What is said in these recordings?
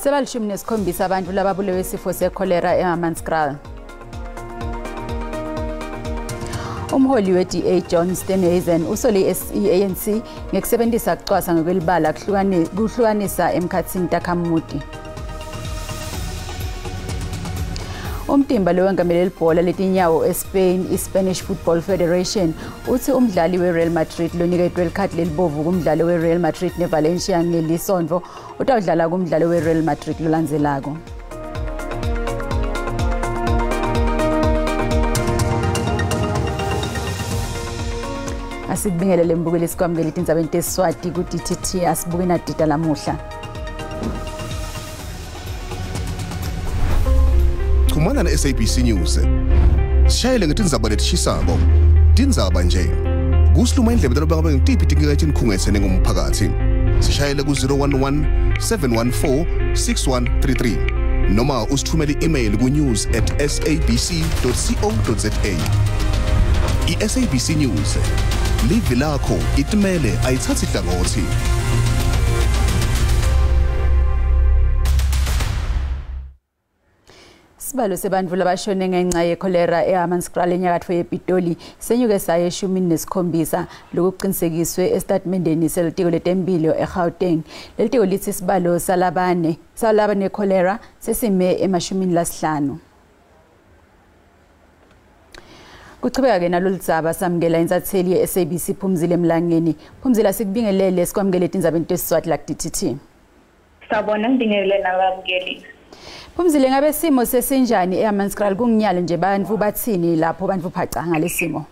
Sebalishumi nesikhombisa abantu lababulewe isifo sekholera eHammanskraal. Umholi we-DA John Steenhuisen usole i-ANC ngekusebenzisa kucwasa ngokwelibala kuhlukanisa emkhathini takhamuti. Umtimba lowengamele libhola letinyawo eSpain, iSpanish Football Federation, uthi umdlali weReal Madrid loniketwe likhadi lelibovu kumdlalo weReal Madrid neValencia ngelisonto utawudlala kumdlalo weReal Madrid lolandzelako. Asikubingelele mbukeli, sikwamukele tindzabeni tesiswati ku-DTT. Asibuke nadida lamuhla. Chumana na-SABC News. Sishayele ngetindzaba letishisako. Tindzaba nje. Kusiluma indlebe noma ngabe ngitiphi tinkinga etinikhungetse ngumphakathi. Sishayele ku-011 714 6133 noma usithumele i-email ku-news@sabc.co.za. I-SABC News. Live lakho itimele, ayithathi hlangothi. Sibalo sebantfu labashone ngenca yekholera eHammanskraal enyakatfo yePitoli senyuke saya 17, lokuqinisekiswe esitatimendeni selitiko letemphilo eGauteng. Lelitiko litsi sibalo salabane nekholera sesime e-50. Kuchubeka-ke nalolu dzaba, samukela insatheli ye-SABC Phumzile Mlangeni. Phumzile, sikubingelele, sikwamukele etindzabeni tesiswati la ku-DTT. Sawubona, ngibingelele nababukeli. Phumzile, ngabe simo sesinjani eHammanskraal kunginyalo nje? Bantfu bathini lapho, bantfu phaca ngalesimo?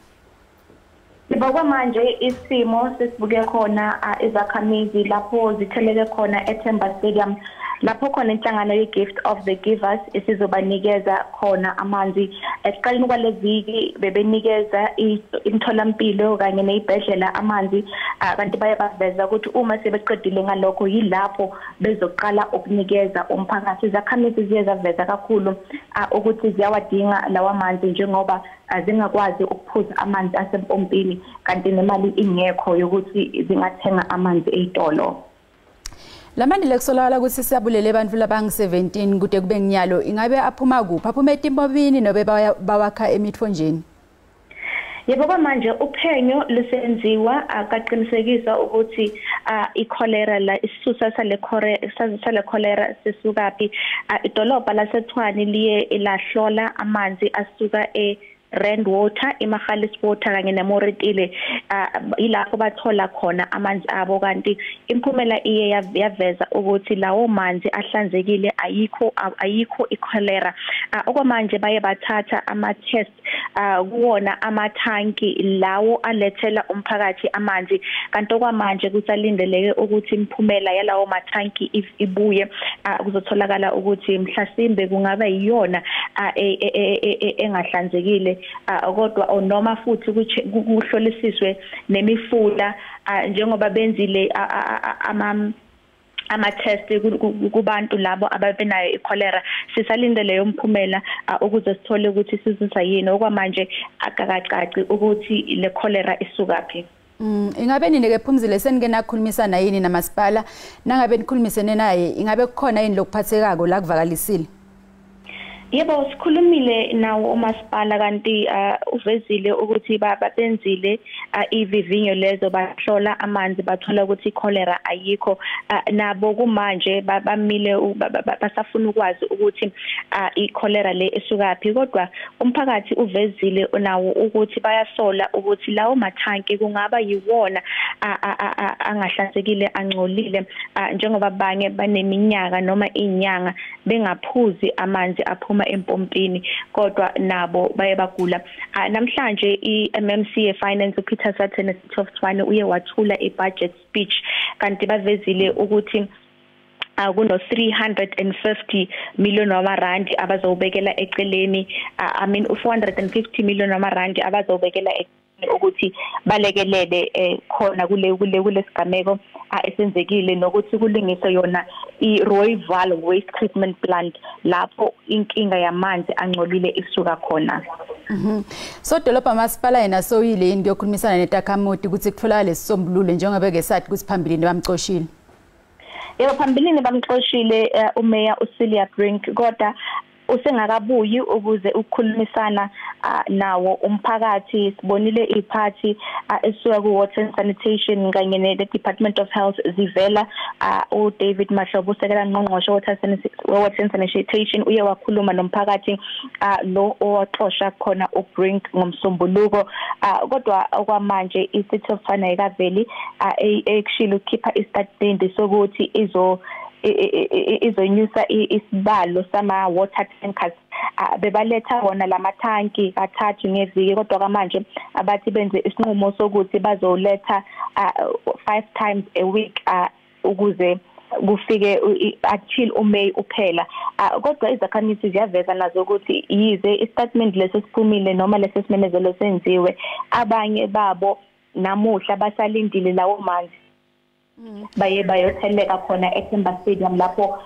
Yebo, kwamanje isimo sesibuke khona izakhamizi lapho zitheleke khona eThemba Stadium, lapho khona inhlangano ye-Gift of the Givers isizobanikeza khona amanzi. Ekuqaleni kwale viki bebenikeza imitholampilo kanye ney'bhedlela amanzi, kanti baye baveza ukuthi uma sebeqedile ngalokho yilapho bezoqala ukunikeza umphakathi. Izakhamizi ziye zaveza kakhulu ukuthi ziyawadinga lawa manzi, njengoba zingakwazi ukuphuza amanzi asempompini, kanti nemali ingekho yokuthi zingathenga amanzi ey'tolo. Lamanti lekusolakala ukuthi siyabulele ebantfu labangu-17 kude kube nginyalo, ingabe aphuma kuphi? Aphuma etimpopini nobe bawakha emitfonjeni? Yebo, kwamanje uphenyo lusenziwa, akaqinisekisa ukuthi ikholera la, isisusa sale kholera sisukaphi. Idolobha laseTshwane liye lahlola amanzi asuka e Rand Water, iMagalies Water kanye neMoretile, ilapho bathola khona amanzi abo, kanti imiphumela iye yaveza ukuthi lawo manzi ahlanzekile, ayikho ikholera. Okwamanje baye bathatha ama-test kuwona amathanki lawo alethela umphakathi amanzi, kanti okwamanje kusalindeleke ukuthi imiphumela yalawo mathanki ibuye, kuzotholakala ukuthi mhlasimbe kungaba yiyona engahlanzekile, kodwa noma futhi kuhlolisiswe nemifula, njengoba benzile ama-test kubantu labo ababenayo ikholera. Sisalinde leyo mphumela ukuze sithole ukuthi isisusa yini. Okwamanje akakacaci ukuthi le cholera isukaphi. Ingabe nini ke Phumzile senike nakhulumisana yini namasipala? Nangabe nikhulumisene naye, ingabe kukhona yini lokuphathekako la kuvakalisile? Yebo, sikhulumile nawo umasipala, kanti uvezile ukuthi babenzile ivivinyo lezo, bahlola amanzi, bathola ukuthi ikholera ayikho. Nabo kumanje bamile, basafuna ukwazi ukuthi ikholera le esukaphi, kodwa umphakathi uvezile nawo ukuthi bayasola ukuthi lawo mathanki kungaba yiwona angahlanzekile, angcolile, njengoba banye baneminyaka noma inyanga bengaphuzi amanzi aphuma empompini, kodwa nabo baye bagula. Namhlanje i-MMC ye-Finance uPeter Sutton City of Tshwane uye wathula i-budget speech, kanti bavezile ukuthi kuno 350 million wamarandi abazowubekela eceleni, I mean 450 million wamarandi abazowubekela ukuthi balekelele khona kule kulesigameko esenzekile, nokuthi kulungiswe yona i-Rooiwal Waste Treatment Plant lapho inkinga yamanzi angcolile isuka khona. So dolobha masipala yena soyile yini kuyokhulumisana netakhamuti ukuthi kutholakale lesisombululo, njengoba ke sathi ukuthi phambilini bamcoshile? Yebo, phambilini bamxoshile umeya uCelia Brink, kodwa usengakabuyi ukuze ukukhulumisana nawo umphakathi. Sibonile iphathi esuka ku Water and Sanitation kanye ne Department of Health zivela. uDavid Mahlobo, usekela ngqongqoshe Water and Sanitation, uye wakhuluma nomphakathi lo owaxosha khona uBrink ngomsombuluko. Kodwa okwamanje iCity of Tshwane ayikaveli ekushilo ukukhipha istatement sokuthi izonyusa isibalo sama water tankers. Bebaletha wona lamathanki kathathu ngeviki, kodwa kwamanje abathi benze isinqumo sokuthi bazoletha 5 times a week ukuze kufike until uMay uphela. Kodwa izakhamizi ziyaveza nazo ukuthi yize istatement leso siphumile noma leso simemezelo senziwe, abanye babo namuhla basalindile lawo manzi. Baye bayotheleka khona eThemba Stadium lapho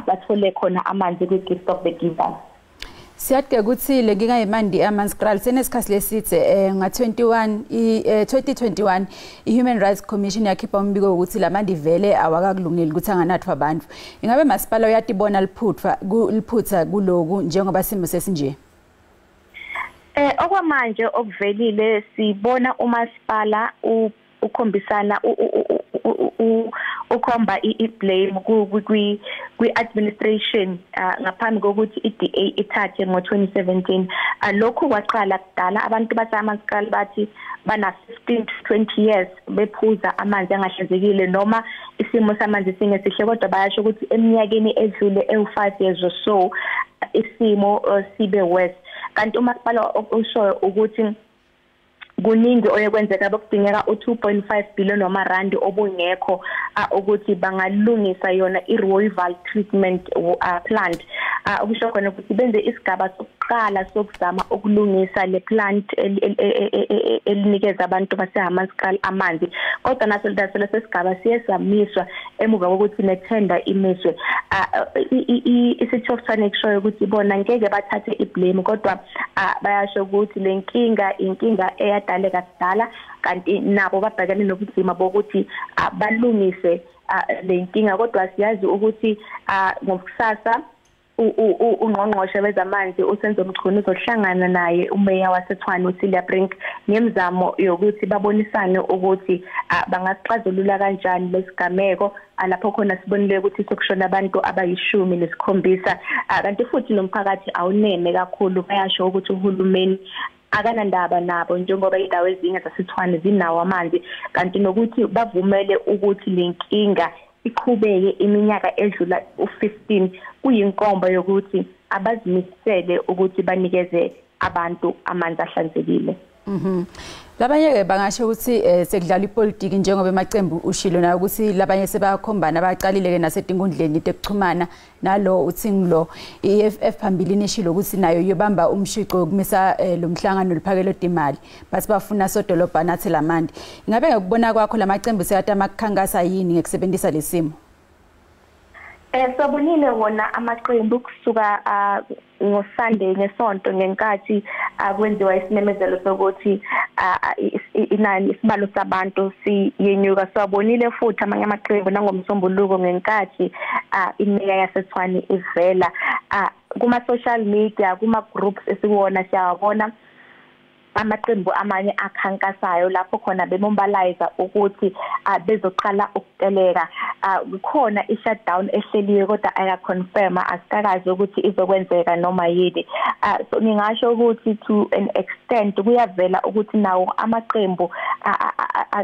bathole khona amanzi kwi-Gift of the Givers. Siyadike ukuthi le nkinga yemanti eHammanskraal senesikhathi lesithe. Nga-21 2021 i-Human Rights Commission yakhipha umbiko wokuthi lamanti vele awakakulungeli ukuthi anganathwa abantu. Ingabe masipala uyatibona liphutha kuloku njengoba simo sesinje? Okwamanje okuvelile sibona umasipala ukhombisana ukhomba i-blame kwi-administration ngaphambi kokuthi i-DA ithathe ngo-2017. Lokhu kwaqala kudala. Abantu baseHammanskraal bathi bana 15 to 20 years bephuza amanzi angahlanzekile noma isimo samanzi singesihle, kodwa bayasho ukuthi eminyakeni edlule ewu-5 years or so isimo sibe worse. Kanti umasipala ushoyo ukuthi kuningi oyekwenzeka, bokudingeka u2.5 billion wamarandi obungekho ukuthi bangalungisa yona iRoyal Treatment Plant. Okusho khona ukuthi benze isigaba sokuqala sokuzama ukulungisa le plant elinikeza abantu baseHammanskraal amanzi, kodwa naso leso sigaba siye samiswa emuva kokuthi nethenda imiswe. I-City of Tshwane kushoyo ukuthi bona ngeke bathathe iblame, kodwa bayasho ukuthi le nkinga inkinga eyadaleka kudala, kanti nabo babhekene nobunzima bokuthi balungise le nkinga. Kodwa siyazi ukuthi ngokusasa ungqongqoshe wezamanzi uSenzo Mchunu uzohlangana naye umeya waseTshwane uCelia Brink ngemizamo yokuthi babonisane ukuthi bangasixazulula kanjani lesigameko lapho khona sibonile ukuthi sokushona abantu abayi-17. Kanti futhi nomphakathi awuneme kakhulu, bayasho ukuthi uhulumeni akanandaba nabo njengoba indawo ezinye zaseTshwane zinawo amanzi, kanti nokuthi bavumele ukuthi lenkinga iqhubeke iminyaka edlula u15 kuyinkomba yokuthi abazimisele ukuthi banikeze abantu amanzi ahlanzekile. Labanye bangasho ukuthi sekudlala ipolitiki njengoba emacembu ushilo nayo ukuthi labanye sebakhombana baqalile ke nasetinkundleni tekuchumana nalo uthi ngilo iEFF phambilini ishilo ukuthi nayo iyobamba umshico wokumisa lo mhlangano liphakelo timali bathi bafuna sodolobha nathi lamandi. Ingabe ngokubona kwakho lamacembu sekade amakhankasa yini ngekusebenzisa lesimo? Sabonile wona amaqembu kusuka ngoSunday ngesonto ngenkathi kwenziwa isimemezelo sokuthi inani isibalo sabantu siyenyuka. Sabonile futhi amanye amaqembu nangomsombuluko ngenkathi imeya yaseTshwane ivela kuma social media, kuma groups esikuwona siyawabona amaqembu amanye akhankasayo lapho khona bemobilize ukuthi bezoqala ukuteleka. Kukhona i-shutdown ehleliwe kodwa ayaconfirm, asikakazi ukuthi izokwenzeka noma yini. So ngingasho ukuthi to an extent kuyavela ukuthi nawo amaqembu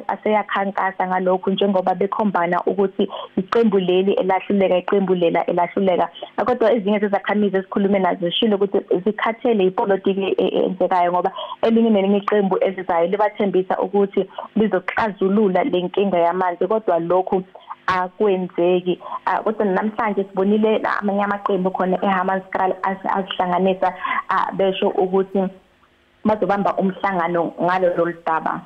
aseyakhankasa ngalokhu njengoba bekhombana ukuthi iqembu leli elahluleka, iqembu lela elahluleka. Kodwa ezinye zezakhamizi esikhulume nazo zishilo ukuthi zikhathele ipolitiki eyenzekayo ngoba elinye nelinye iqembu ezizayo libathembisa ukuthi lizoxazulula lenkinga yamanzi, kodwa lokhu akwenzeki. Kodwa namhlanje sibonile amanye amaqembu khona eHammanskraal azihlanganisa besho ukuthi bazobamba umhlangano ngalo lolu daba.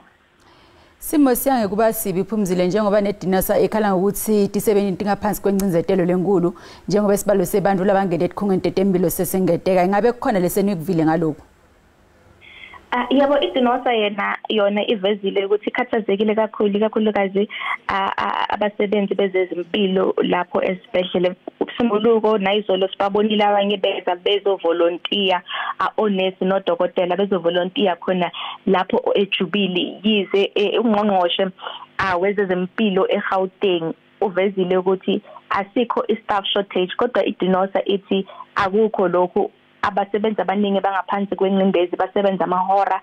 Simo siyange kuba sibi Phumzile njengoba nedinasa ekhala ngokuthi tisebeni ngaphansi kwencindzetelo lenkulu njengoba isibalo sebantu labangene etikhungweni tetempilo sesengeteka. Ingabe kukhona lesenikuvile ngalokho? Yebo, iDenosa yona ivezile ukuthi ikhathazekile kakhulu, kakhulukazi abasebenzi bezezimpilo lapho esibhedlela. Ubusumbuluko nayizolo sibabonile abanye beza bezovolontiya, onesi nodokotela bezovolontiya khona lapho eJubili. Yize ungqongqoshe wezezempilo eGauteng uvezile ukuthi asikho i-staff shortage, kodwa iDenosa ithi akukho lokhu. Abasebenzi abaningi bangaphansi kwengcindezi, basebenza amahora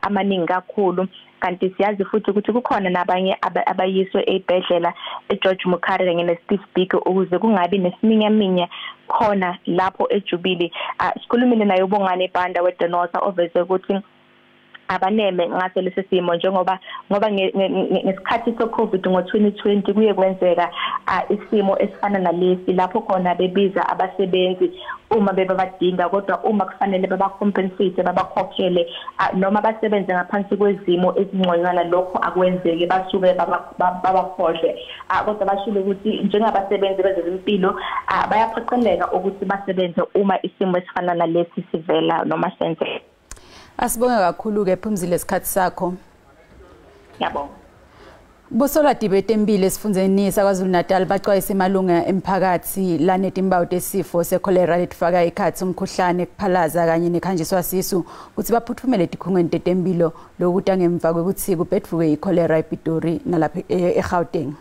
amaningi kakhulu. Kanti siyazi futhi ukuthi kukhona nabanye abayiswe ezibhedlela eGeorge Mukhari kanye neSteve Biko ukuze kungabi nesiminyaminya khona lapho eJubili. Sikhulumile naye uBongani Banda weDenosa oveze ukuthi abaneme ngaso lesi simo, njengoba ngoba ngesikhathi se-COVID ngo-2020 kuye kwenzeka isimo esifana nalesi, lapho khona bebiza abasebenzi uma bebabadinga, kodwa uma kufanele babacompensate, babakhokhele noma basebenze ngaphansi kwezimo ezingconywana, lokho akwenzeki, basuke babakhohlwe. Kodwa bashilo ukuthi njengabasebenzi bezempilo bayaphoqeleka ukuthi basebenze uma isimo esifana nalesi sivela noma senzeka. Asibonge kakhulu-ke Phumzile isikhathi sakho. Ngiyabonga. Bosolwati betempilo esifundzeni saKwaZulu-Natal baxwayise emalunga emphakathi lanetimpawu tesifo sekholera letifaka ekhatsi umkhuhlane, kuphalaza kanye nekhanjiswa sisu kutsi baphutfumele etikhungweni tetempilo, lokuta ngemva kwekutsi kubhedvuke ikholera ePitori nalapha eGauteng.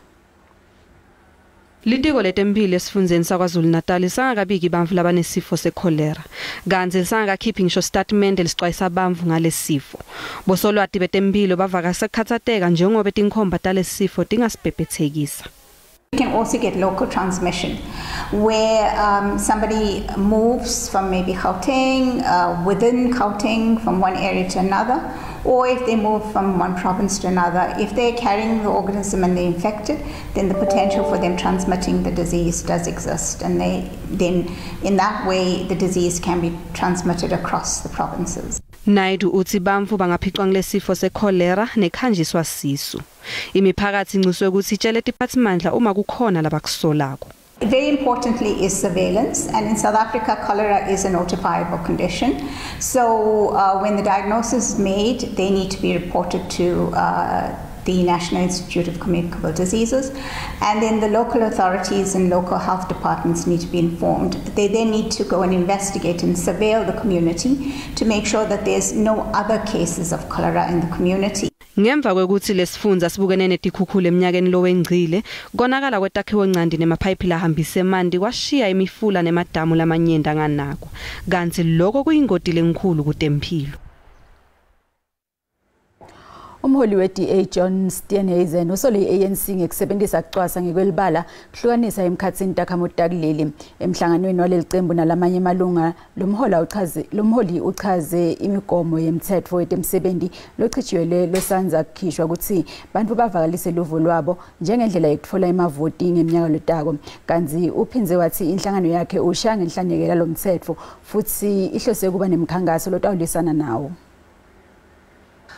Litiko letempilo esifundzeni saKwaZulu-Natal lisangakabiki bantfu labanesifo sekholera, kantsi lisangakakhiphi ngisho statement lesicwayisa bantfu ngalesifo. Bosolwati betempilo bavakasa kukhatsateka njengoba tinkhomba talesifo tingasibhebhethekisa. You can also get local transmission where somebody moves from maybe Gauteng, within Gauteng, from one area to another, or if they move from one province to another. If they're carrying the organism and they're infected, then the potential for them transmitting the disease does exist, and then in that way the disease can be transmitted across the provinces. Naidu utsi bantfu bangaphicwa ngilesifo sekholera nekhanjiswa sisu. Imiphakathi incuswe kutsi itjele tiphatsimandla uma kukhona labakusolako. Very importantly is surveillance, and in South Africa cholera is a notifiable condition. So when the diagnosis is made, they need to be reported to the National Institute of Communicable Diseases, and then the local authorities and local health departments need to be informed. They then need to go and investigate and surveil the community to make sure that there's no other cases of cholera in the community. Ngemva kwekutsi lesifundza sibukene netikhukhula eminyakeni lowengcile, konakala kwetakhiwo ncandi nemaphayiphi lahambise emanti kwashiya imifula nemadamu lamanyenti anganakwa, kantsi loko kuyingoti lenkhulu kutemphilo. Umholi we-DA John Steenhuisen usole i-ANC ngekusebenzisa kucwasa ngekwelibala kuhlukanisa emkhatsini takhamuti takuleli. Emhlanganweni waleli cembu nalamanye emalunga, lomholi uchaze imigomo yemthetho wetemsebenti lochitshiyelwe losandza kukhishwa kutsi bantfu bavakalise luvo lwabo njengendlela yekutfola emavoti ngeminyaka lotako. Kantsi uphindze watsi inhlangano yakhe ushaya ngenhlanekela lomtsetfo futsi ihlose kuba nemkhankaso lotawulwisana nawo.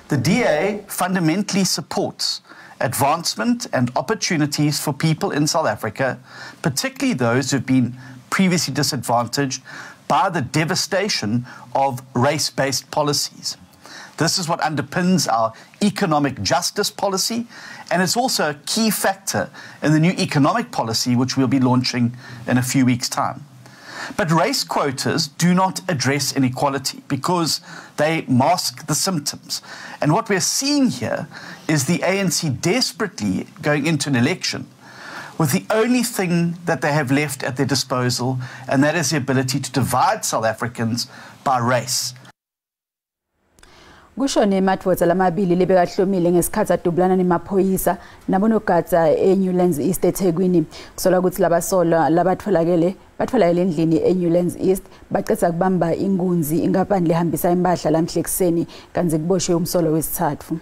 The DA fundamentally supports advancement and opportunities for people in South Africa, particularly those who've been previously disadvantaged by the devastation of race-based policies. This is what underpins our economic justice policy, and it's also a key factor in the new economic policy, which we'll be launching in a few weeks' time. But race quotas do not address inequality because they mask the symptoms. And what we're seeing here is the ANC desperately going into an election with the only thing that they have left at their disposal, and that is the ability to divide South Africans by race. Kushone emadvodza lamabili lebekahlomile ngesikhatsi adubulana nemaphoyisa nabonogadza eNewlands East eThekwini. Kusolwa kutsi labasolwa labatfolakele batfolakele endlini eNewlands East bacedza kubamba inkunzi inkampani lehambisa impahla lamhla ekuseni, kantsi kuboshwe umsolwa wesitsatfu.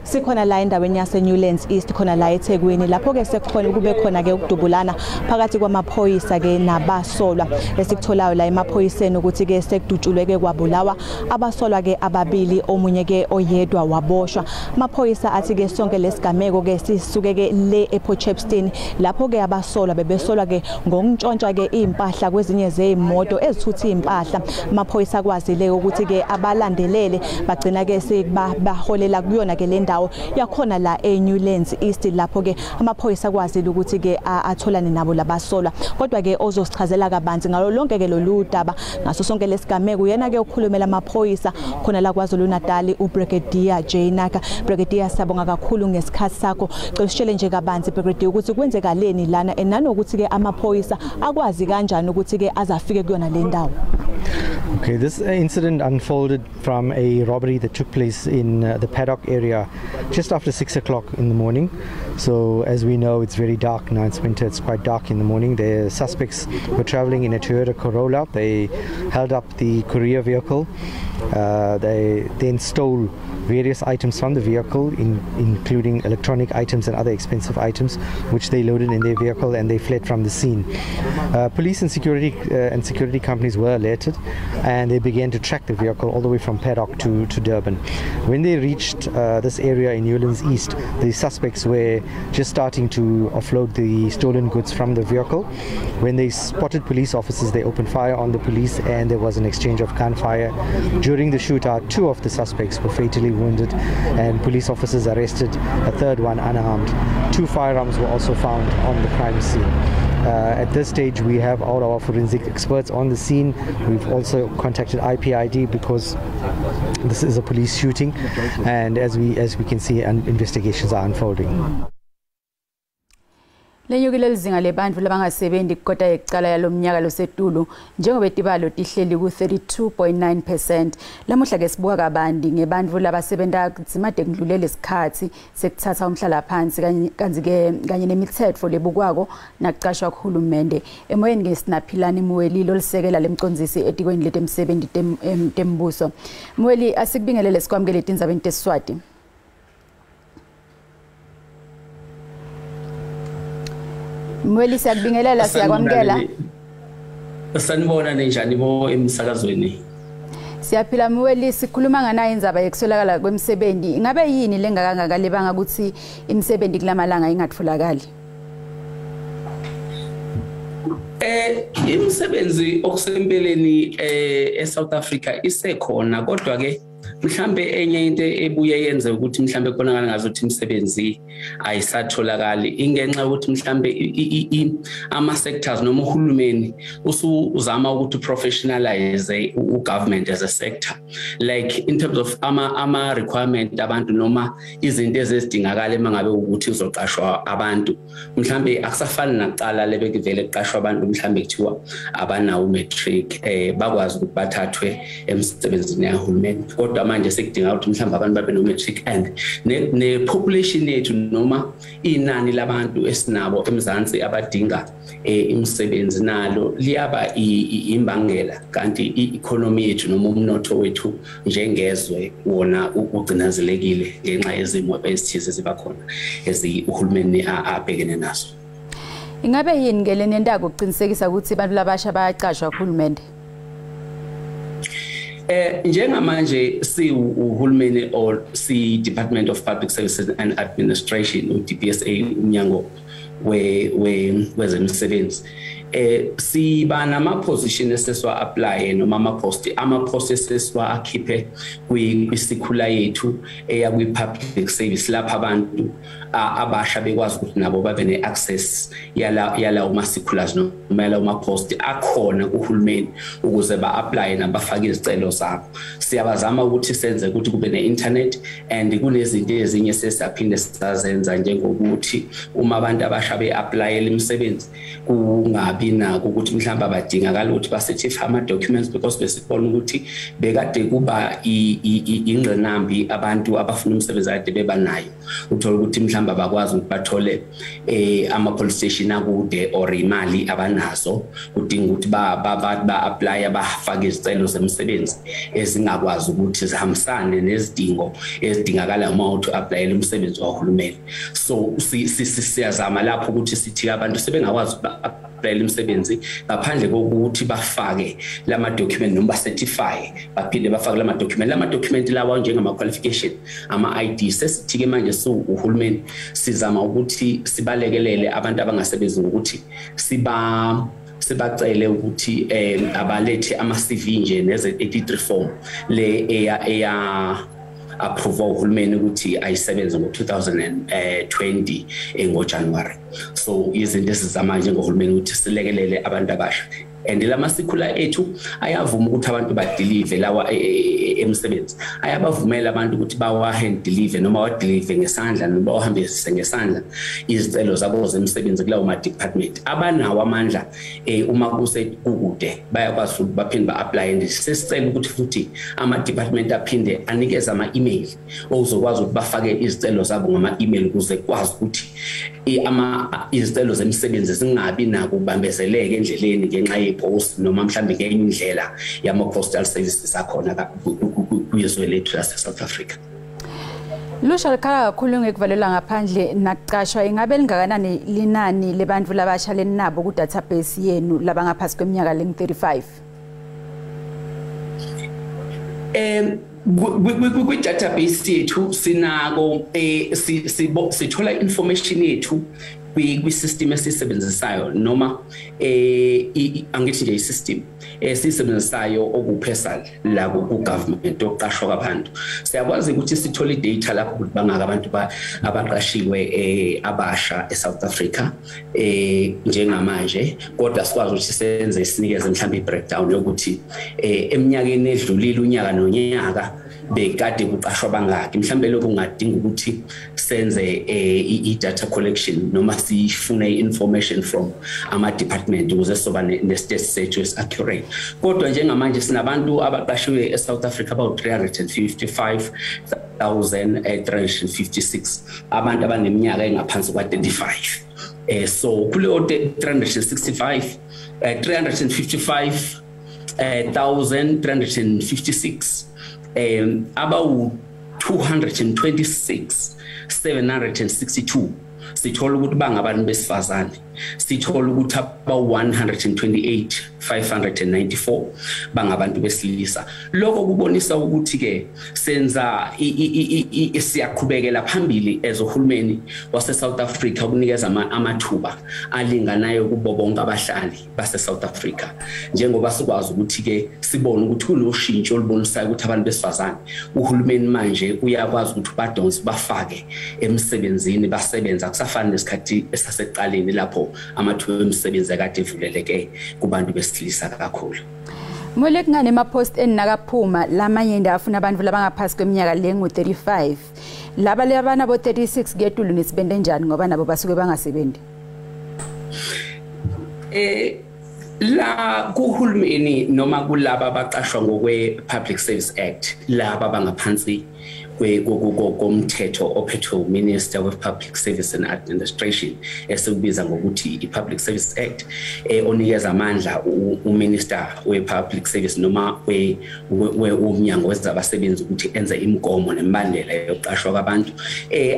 Sikhona la endaweni yase Newlands East khona la eThekwini lapho ke sekukhona kube khona ke ukudubulana phakathi kwamaphoyisa ke nabasolwa. Esikutholayo la emaphoyiseni ukuthi ke sekudutshulwe ke kwabulawa abasolwa ke ababili, omunye ke oyedwa waboshwa. Amaphoyisa athi ke sonke lesigameko ke sisuke ke le ePort Shepstone lapho ke abasolwa bebesolwa ke ngokuntshontsha ke impahla kwezinye zezimoto ezithutha impahla. Amaphoyisa akwazile ukuthi ke abalandelele bagcina ke sekubaholela kuyona ke le ndawo yakhona la eNewlands East lapho ke amaphoyisa akwazile ukuthi ke atholane nabo labasolwa. Kodwa ke ozosichazela kabanzi ngalo lonke ke lolu daba ngaso sonke lesigameko yena ke ukhulumela amaphoyisa khona la KwaZulu Natal uBrigadier Jay Naicker. Brigadier, siyabonga kakhulu ngesikhathi sakho. Cela usitshele nje kabanzi Brigadier ukuthi kwenzekaleni lana nanokuthi ke amaphoyisa akwazi kanjani ukuthi ke azafike kuyona le ndawo. Okay, this incident unfolded from a robbery that took place in the Paddock area just after 6 o'clock in the morning. So as we know, it's very dark now, it's winter, it's quite dark in the morning. The suspects were traveling in a Toyota Corolla. They held up the courier vehicle. They then stole various items from the vehicle, including electronic items and other expensive items, which they loaded in their vehicle, and they fled from the scene. Police and security companies were alerted, and they began to track the vehicle all the way from Paddock to Durban. When they reached this area in Newlands East, the suspects were just starting to offload the stolen goods from the vehicle. When they spotted police officers, they opened fire on the police, and there was an exchange of gunfire. During the shootout, two of the suspects were fatally wounded, and police officers arrested a third one unarmed. Two firearms were also found on the crime scene. At this stage, we have all our forensic experts on the scene. We've also contacted IPID because this is a police shooting, and as we can see, investigations are unfolding. Lenyukile lizinga lebantfu labangasebenzi kukota yekucala yalomnyaka losetulu njengoba tibalo tihleli ku-32.9%. Lamuhla ke sibuka kabanti ngebantfu labasebenta kudzimate kundlulele isikhatsi sekutsatsa umhlalaphansi kantsi ke kanye nemitsetfo lebukwako nakucashwa kuhulumende. Emoyeni ke sinaphilani Mweli lolisekela lemcondzisi etikweni letemsebenti tembuso. Mweli, asikubingelele sikwamukele tindzabeni teSiswati. Mweli, siyakubingelela, siyakwamukela. Sanibona ninjani bo emsakazweni? Siyaphila Mweli, sikhuluma nganayo indzaba yekuswelakala kwemisebenzi. Ingabe yini lengakangaka ukuthi imisebenzi kulamalanga ingatfolakali? Imisebenzi okusempeleni eSouth Africa isekhona, kodwa ke mhlambe enye into ebuye yenze ukuthi mhlambe kubonakala ngazuthi imisebenzi ayisatholakali ingenxa ukuthi mhlambe ama sectors noma uhulumeni usuzama ukuthi professionalize ugovernment as a sector, like in terms of ama requirement abantu noma izinto ezidingakala mangabe ukuthi uzoqashwa abantu. Mhlambe akusafani nakuqala lebekuvele kuqashwa abantu mhlambe kuthiwa abanawo matric bakwazi ukuthi bathathwe emsebenzini yahulumeni, kodwa manje sekudinga ukuthi mhlawumbe abantu babe no matric and ne population yethu noma inani labantu esinabo eMzansi abadinga imisebenzi nalo liyaba imbangela, kanti i-economy yethu noma umnotho wethu njengezwe wona ugcinazelekile ngenxa yezimo ezithize ezibakhona uhulumeni abhekene nazo. Ingabe yini ke lenentako ukuqinisekisa ukuthi abantu labasha bayaqashwa kuhulumende? Njengamanje si uhulumeni or si Department of Public Services and Administration, uDPSA, umnyango wezemisebenzi, siba nama position eseswa apply noma ama post eseswa akhiphe kwisikhula yethu eya kwi public service lapha abantu abasha bekwazi ukuthi nabo babe ne access yala uma sikhula noma yala uma post akhona kuhulumeni ukuze ba apply nabafake izicelo zabo. Siyabazama ukuthi senze ukuthi kube ne internet and kunezinto ezinye sesiyaphinde sizazenza njengokuthi uma abantu abasha abasha be-applyela imisebenzi kungabi nako ukuthi mhlawumbe abadingakala ukuthi ba-certify ama-documents, because besibona ukuthi bekade kuba ingqinambi abantu abafuna umsebenzi kade bebanayo, uthola ukuthi mhlawumbe abakwazi ukuthi bathole ama-police station akude or imali abanazo, kudinga ukuthi ba-apply bafake izicelo zemisebenzi ezingakwazi ukuthi zihambisane nezidingo ezidingakala uma uthi applyela umsebenzi wahulumeni. So siyazama lapho ukuthi sithi abantu sebengakwazi ba-applyela imisebenzi ngaphandle kokuthi bafake lama document noma ba-certify, baphinde bafake lama document. Lama document lawa njengama qualification, ama ID. Sesithike manje uhulumeni sizama ukuthi sibalekelele abantu abangasebenzi ngokuthi sibacele ukuthi abalethe ama CV nje neze 83 form le eya approve uhulumeni ukuthi ayisebenze ngo-2020 ngoJanuary. So izinto esizama njengohulumeni ukuthi silekelele abantu abasha, and lama sikhula ethu ayavuma ukuthi abantu badelive lawa emsebenzi, ayabavumela abantu ukuthi bawa hand deliver noma wadeliver ngesandla noma bawahambise ngesandla izicelo zabo zemsebenzi kulawo ma department abanawo amandla. Uma kuse kukude bayakwazi ukuthi baphinde ba-apply, and sesicela ukuthi futhi ama department aphinde anikeze ama email ozokwazi ukuthi bafake izicelo zabo ngama email ukuze kwazi ukuthi izicelo zemsebenzi zingabi nako ubambezeleke endleleni ngenxa yepost noma mhlambe ngenye indlela yama postal services akhona kwizwe lethu lase South Africa. Lusha likhala kakhulu ngekuvalelwa ngaphandle nakuqashwa, ingabe lingakanani linani lebantu labasha leninabo ku database yenu labangaphasi kweminyaka lengu-35? Kwi-database yethu sinako sithola information yethu kwi-system esisebenzisayo noma angithi nje i-system esisebenzisayo okuphesal la ku-government yokuqashwa kwabantu. Siyakwazi ukuthi sithole i-data lapho ukuthi bangaka abantu abaqashiwe abasha e-South Africa njengamanje, kodwa sikwazi ukuthi senze sinikeze mhlawumbe i-breakdown yokuthi eminyakeni edlulile unyaka nonyaka bekade kuqashwa bangaki. Mhlawumbe lokho kungadinga ukuthi senze i-data collection noma sifune i-information from ama-department ukuze soba ne-stats sethu esi-accurate. Kodwa njengamanje sinabantu abaqashiwe e-South Africa about 355,356 abantu abaneminyaka engaphansi kwa-35. So kuleyo 355,356 about 226,762 sithola ukuthi bangabantu besifazane, sithola ukuthi aba 128,594 bangabantu besilisa. Lokho kubonisa ukuthi ke senza siyaqhubekela phambili as uhulumeni wase South Africa ukunikeza amathuba alinganayo kubo bonke abahlali base South Africa, njengoba sikwazi ukuthi ke sibone ukuthi kunoshintsho olubonisayo ukuthi abantu besifazane uhulumeni manje uyakwazi ukuthi badonse bafake emsebenzini basebenza, kusafana nesikhathi esasekuqaleni lapho amathuba emisebenzi akade evuleleke kubantu besilisa kakhulu. Mwele kungane ema-post enakaphuma lamanye indawo afuna abantu labangaphasi kweminyaka lengu-35, laba labana bo-36 kuyetulu nisibende njani ngoba nabo basuke bangasebenzi? La kuhulumeni noma kulaba abaqashwa ngokwe Public Service Act, laba bangaphansi komthetho ophethwe uMinister of Public Service and Administration esikubiza ngokuthi i-Public Service Act, onikeza amandla uMinister we-Public Service noma umnyango wezabasebenzi ukuthi enze imigomo nemibandela yokuqashwa kwabantu.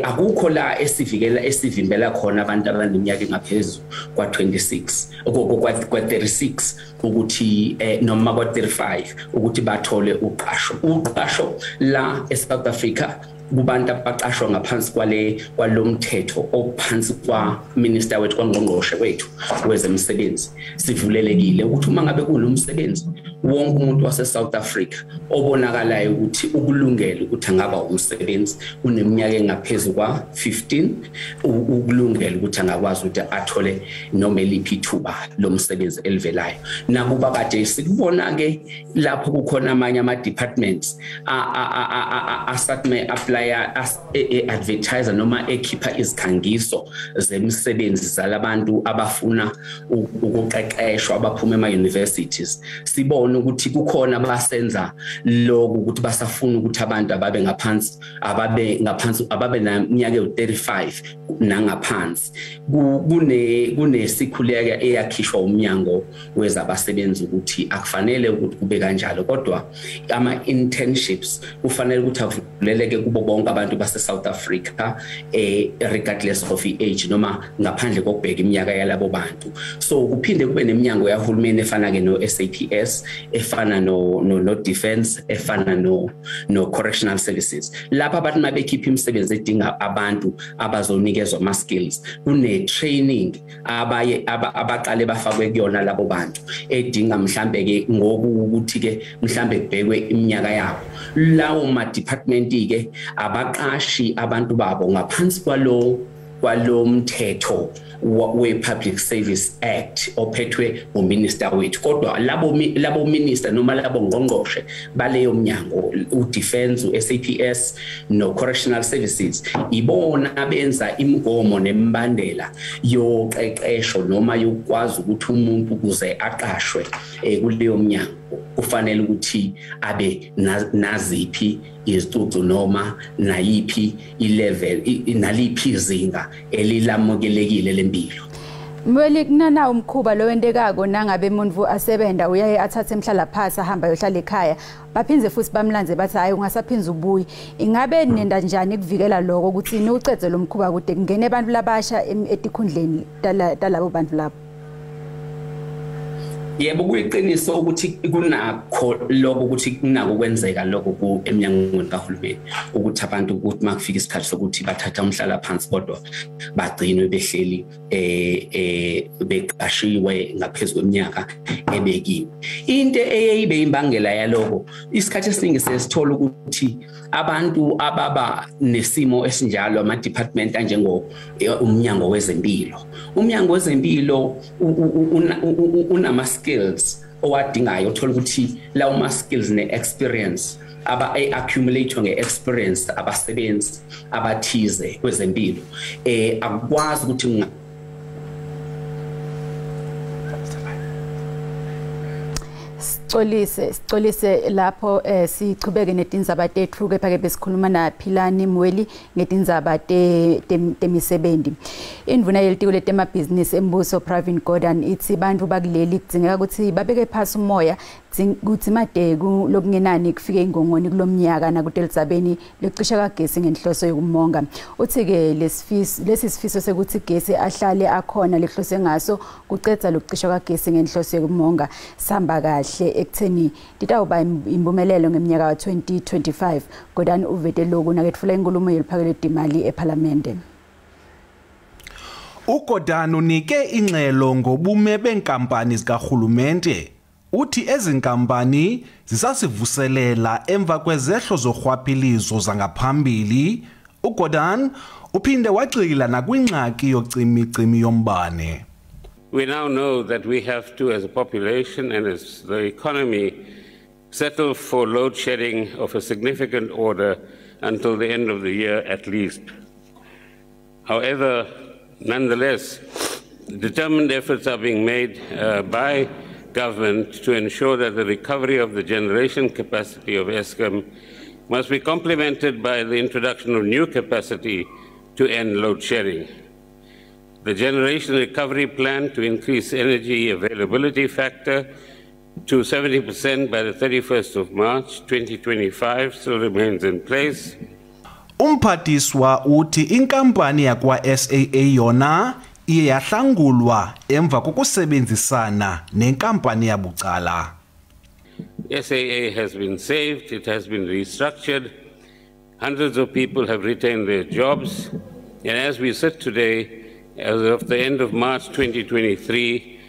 Akukho la esivikela esivimbela khona abantu abaneminyaka engaphezulu kwa-26 kwa-36 ukuthi noma kwa-35 ukuthi bathole uqasho. Uqasho la eSouth Africa kubantu abaqashwa ngaphansi kwalomthetho ophansi kwa minister wethu kwangqongqoshe wethu wezemisebenzi, sivulelekile ukuthi uma ngabe kunomsebenzi wonke umuntu wase South Africa obonakalayo ukuthi ukulungele ukuthi angaba umsebenzi uneminyaka engaphezulu kwa-15 ukulungele ukuthi angakwazi ukuthi athole noma eliphi ithuba lomsebenzi elivelayo. Nakuba kade sikubona ke lapho kukhona amanye ama departments asathi apply apply advertiser noma ekhipha izikhangiso zemisebenzi zalabantu abafuna ukuqeqeshwa abaphuma ema universities, sibone ukuthi kukhona abasenza lokhu ukuthi basafuna ukuthi abantu ababe ngaphansi ababe neminyaka ewu35 nangaphansi. Kunesikhuleka eyakhishwa umnyango wezabasebenzi ukuthi akufanele ukuthi kube kanjalo, kodwa ama internships kufanele ukuthi avuleleke kubo bonke abantu base South Africa regardless of age noma ngaphandle kokubheka iminyaka yalabo bantu. So kuphinde kube neminyango yahulumeni efana ke no SAPS, efana no defense, efana no correctional services, lapha abantu mabekhipha imisebenzi edinga abantu abazonikezwa ama skills, kune training abaye abaqale bafakwe kuyona labo bantu edinga mhlambe ke ngokuthi ke mhlambe kubhekwe iminyaka yabo. Lawo ma department ke abaqashi abantu babo ngaphansi kwalo mthetho we-Public Service Act ophethwe uminister wethu, kodwa labo minister noma labo ngqongqoshe baleyo mnyango u-defense, u-SAPS no-correctional services ibona benza imigomo nemibandela yoqeqesho noma yokwazi ukuthi umuntu ukuze aqashwe kuleyo mnyango kufanele ukuthi abe naziphi izicucu noma nayiphi ilevel naliphi izinga elilamukelekile lempilo. Mweli, kunana umkhuba lo wendekako nangabe umuntu asebenda uyaye athathe emhlala phansi ahamba yohlala ekhaya, baphinze futhi bamlanze bathi hayi ungasaphinza ubuyi. Ingabe nenda njani kuvikela lokho ukuthi niucedze lo mkhuba kude kungene abantu labasha etikhundleni talabo bantu labo? Yebo, kuyiqiniso ukuthi kunakho lokho ukuthi kunako kwenzeka lokho emnyangweni kahulumeni ukuthi abantu ukuthi makufika isikhathi sokuthi bathatha umhlala phansi kodwa bagcinwe behleli beqashiwe ngaphezulu kweminyaka ebekiwe. Into eyayibe imbangela yalokho isikhathi esiningi sesithola ukuthi abantu ababa nesimo esinjalo ama department anjengo umnyango wezempilo. Umnyango wezempilo unama skills owadingayo, uthola ukuthi lawo ma skills ne experience aba accumulate nge experience abasebenzi abathize kwezempilo akwazi ukuthi Sicolise lapho sichubeke netindzaba tethu kepha ke besikhuluma na Philani Mweli ngetindzaba temisebenzi. Indvuna yelitiko letemabhizinisi embuso Pravin Gordhan ithi bantfu bakuleli kudzingeka ukuthi babeke phasi umoya kutsi madeku lokungenani kufike ingongoni kulomnyaka nakutelitsabeni lecisha kagesi ngenhloso yokumonga. Uthi ke lesi sifiso sekuthi gesi ahlale akhona lehlose ngaso kucedza lokucisha kagesi ngenhloso yokumonga sihamba kahle ekutheni titawuba impumelelo ngeminyaka ka-2025. Gordhan uvete lokhu naketfula inkulumo yeliphakelo timali ePhalamende. uGordhan unike ingxelo ngobume benkampani zikarhulumente. Uthi ezinkampani zisasivuselela emva kwezehlo zorhwaphilizo zangaphambili. uGordhan uphinde wagxila nakwingxaki yocimicimi yombane. We now know that we have to, as a population and as the economy, settle for load shedding of a significant order until the end of the year at least. However, nonetheless, determined efforts are being made by government to ensure that the recovery of the generation capacity of Eskom must be complemented by the introduction of new capacity to end load shedding. The generation recovery plan to increase energy availability factor to 70% by the 31st of March 2025 still remains in place. Umphathiswa uthi inkampani yakwa SAA yona iye yahlangulwa emva kokusebenzisana nenkampani yabucala. SAA has been saved, it has been restructured, hundreds of people have retained their jobs, and as we sit today, as of the end of March 2023,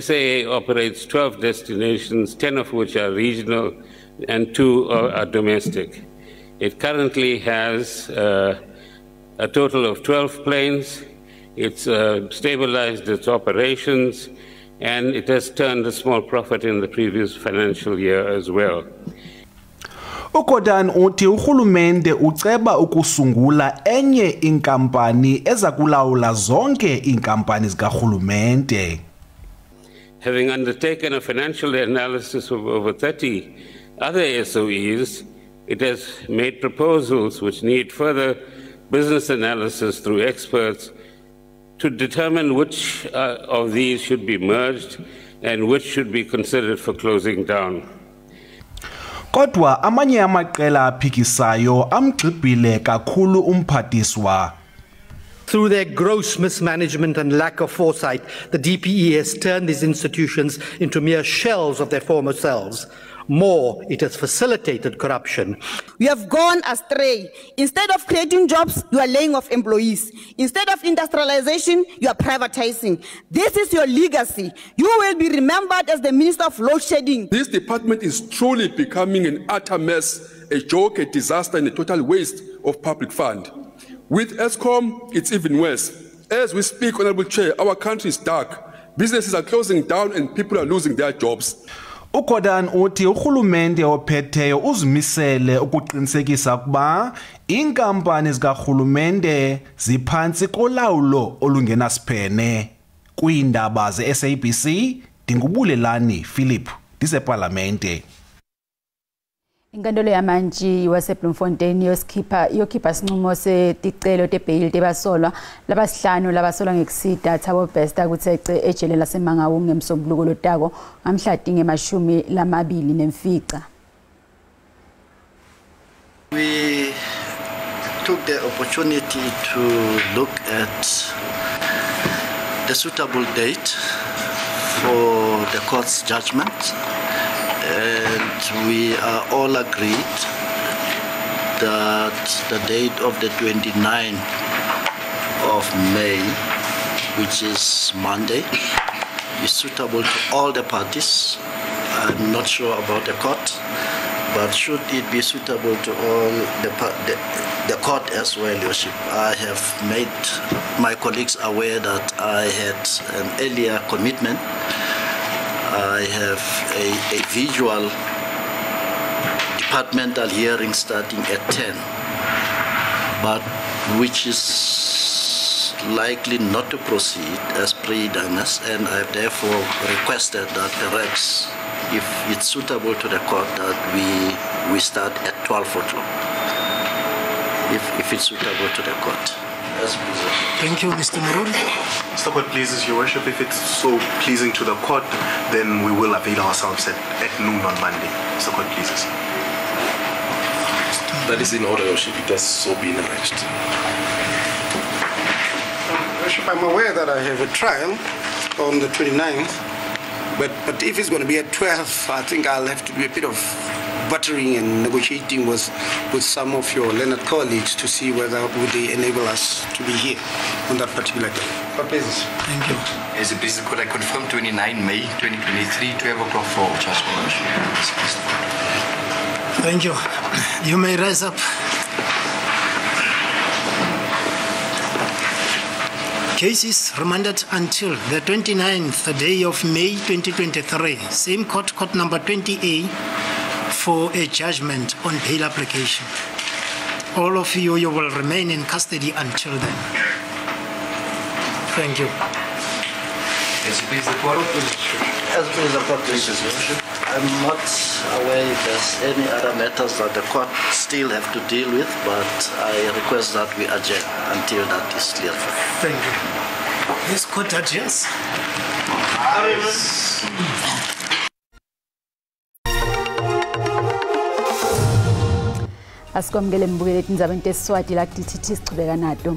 SAA operates 12 destinations, 10 of which are regional and 2 are domestic. It currently has a total of 12 planes. It's stabilized its operations, and it has turned a small profit in the previous financial year as well. uGordhan uthi urhulumente uceba ukusungula enye inkampani eza kulawula zonke iinkampani zikarhulumente. Having undertaken a financial analysis of over 30 other SOEs, it has made proposals which need further business analysis through experts to determine which of these should be merged and which should be considered for closing down. Kodwa amanye amaqela aphikisayo amgxibhile kakhulu umphathiswa. Through their gross mismanagement and lack of foresight, the DPE has turned these institutions into mere shells of their former selves. More, it has facilitated corruption. You have gone astray. Instead of creating jobs, you are laying off employees. Instead of industrialization, you are privatizing. This is your legacy. You will be remembered as the Minister of Load Shedding. This department is truly becoming an utter mess, a joke, a disaster, and a total waste of public fund. With Eskom, it's even worse. As we speak, Honorable Chair, our country is dark. Businesses are closing down and people are losing their jobs. uGordhan uthi urhulumente ophetheyo uzimisele ukuqinisekisa ukuba iinkampani zikarhulumente ziphantsi kolawulo olungenasiphene. Kwiindaba ze-SABC, ndinguBulelani Philip, ndisepalamente. Inkantolo yamantshi waseBloemfontein yokhipha sinqumo seticelo tebheyili tebasolwa labasihlanu labasolwa ngekusida Thabo Bester kutsi ejele laseMangaung ngemsombuluko lotako ngamhla tinge-25. We took the opportunity to look at the suitable date for the court's judgment, and we are all agreed that the date of the 29th of May, which is Monday, is suitable to all the parties. I'm not sure about the court, but should it be suitable to all the court as well, Your Worship. I have made my colleagues aware that I had an earlier commitment. I have a visual departmental hearing starting at 10, but which is likely not to proceed as pre-diagnosed, and I have therefore requested that the reps, if it's suitable to the court, that we start at 12 o'clock, if it's suitable to the court. Thank you, Mr. Mururi. Mr. Court pleases, Your Worship. If it's so pleasing to the court, then we will avail ourselves at noon on Monday. Mr. Court pleases. That is in order, Your Worship. It has so been arranged. Worship, I'm aware that I have a trial on the 29th, but if it's going to be at 12, I think I'll have to do a bit of buttering and negotiating with some of your learned colleagues to see whether would they enable us to be here on that particular day. God bless. Thank you. As a business court, I confirm 29 May 2023, 12 o'clock for judgment. Thank you. You may rise up. Case is remanded until the 29th day of May 2023. Same court, court number 20A, for a judgment on bail application. All of you, you will remain in custody until then. Thank you. As please the court. As please the court, please. I'm not aware if there's any other matters that the court still have to deal with, but I request that we adjourn until that is clear. Thank you. This court adjourns. Asikwamukele mbukeli tindzaba tesiswati la DTT sichubeka nato.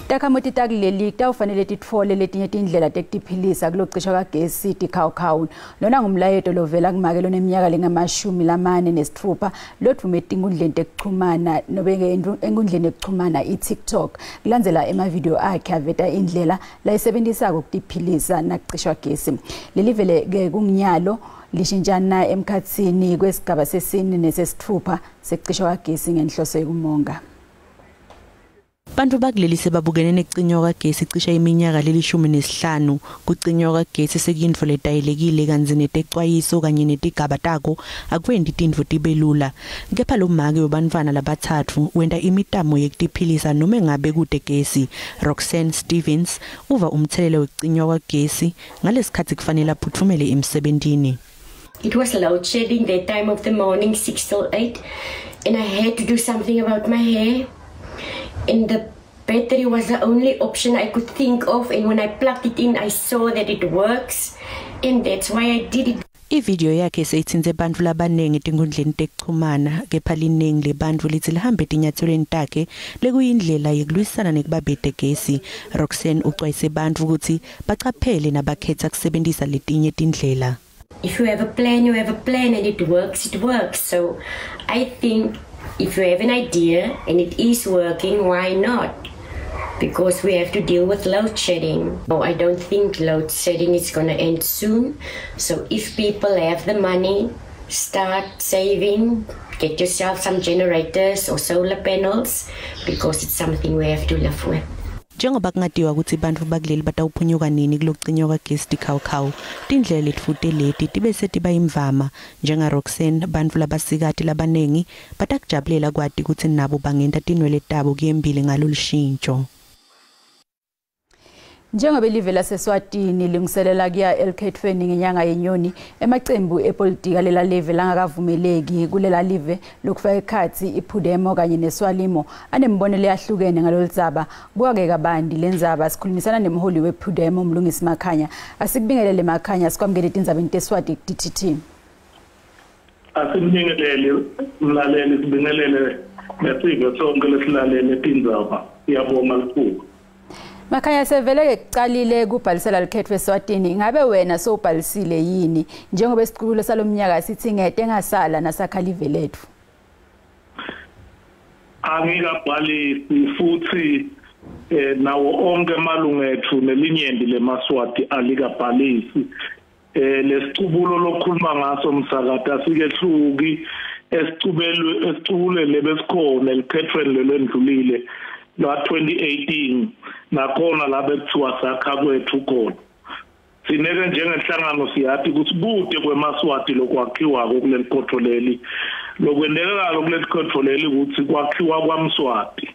Takhamuti takuleli tawufanele titfole letinye tindlela tekutiphilisa kulocishwa kagesi tikhawukhawu. Lona ngumlayeto lovela kumake loneminyaka lengama-46 lodvume etinkundleni tekuchumana nobe enkundleni yekuchumana i-TikTok. Kulandzela emavidiyo akhe aveta indlela layisebentisako kutiphilisa nakucishwa gesi. Leli vele ke kunginyalo lishintshana emkhatsini kwesigaba sesine nesesithupha sekucishwa kagesi ngenhloso yokumonga. Bantu bakuleli sebabukene nekucinywa kwagesi cishe iminyaka leli-15. Kucinywa kwagesi sekuyintfo letayelekile kantsi netecwayiso kanye netigaba tako akwenti tintfo tibe lula. Kepha lo make webantfwana labatsatfu wenta imitamo yekutiphilisa noma ngabe kute gesi. Roxanne Stevens uva umtselelo wekucinywa kwagesi ngalesikhatsi kufanele aphutfumele emsebentini. It was load shedding that time of the morning, 6 till 8, and I had to do something about my hair. And the battery was the only option I could think of, and when I plugged it in, I saw that it works, and that's why I did it. Ividiyo yakhe seyitsintse bantfu labanengi etinkundleni tekuchumana, kepha linengi lebantfu litsi lihambe etinyatselweni takhe lekuyindlela yekulwisana nekubabete gesi. Roxanne ucwayise bantfu kutsi bacaphele nabakhetsa kusebentisa letinye tindlela. If you have a plan, you have a plan, and it works, it works. So I think if you have an idea and it is working, why not? Because we have to deal with load shedding. Oh, I don't think load shedding is going to end soon. So if people have the money, start saving, get yourself some generators or solar panels, because it's something we have to live with. Njengoba kungatiwa kutsi bantfu bakuleli batawuphunyuka nini kulokucinywa kwagesi tikhawukhawu, tindlela letfute leti tibe setiba imvama. Njenga Roxanne, bantfu labasikati labanengi batakujabulela kwati kutsi nabo bangenta tinwele tabo kuyembili ngalolushintjo. Njengoba live laseSwatini lilungiselela kuya elukhetfweni ngenyanga yeNyoni, emacembu epolitika lela live langakavumeleki kulela live lokufaka ekhatsi iPhudemo kanye neSwalimo anembono leyahlukene ngaloludzaba. Buka-ke kabanti lendzaba, sikhulumisana nemholi wePhudemo Mlungisi Makhanya. Asikubingelele Makhanya, sikwamukele etindzabeni teSwati DTT. Asikubingelele mlaleli, sibingelele nesive sonke lesilalele tindzaba. Siyabonga kakhulu. Makhanya, sevele kucalile kubhalisela lukhetfo eSwatini, ngabe wena sowubhalisile yini njengoba isicubulo salomnyaka sithi ngete ngasala nasakha live letfu? Angikabhalisi futhi nawo onke amalungu ethu nelinyenti lemaswati alikabhalisi. Lesicubulo lokhuluma ngaso msakade asikehluki esicubulele besikhona elikhethweni lelendlulile la 2018, nakhona la bekuthiwa sakha kwethu khona. Sineke njengenhlangano siyathi ukuthi bude kwemaswati lokwakhiwako kuleli khotho leli. Lokwendekako kuleli khotho leli ukuthi kwakhiwa kwaMswati.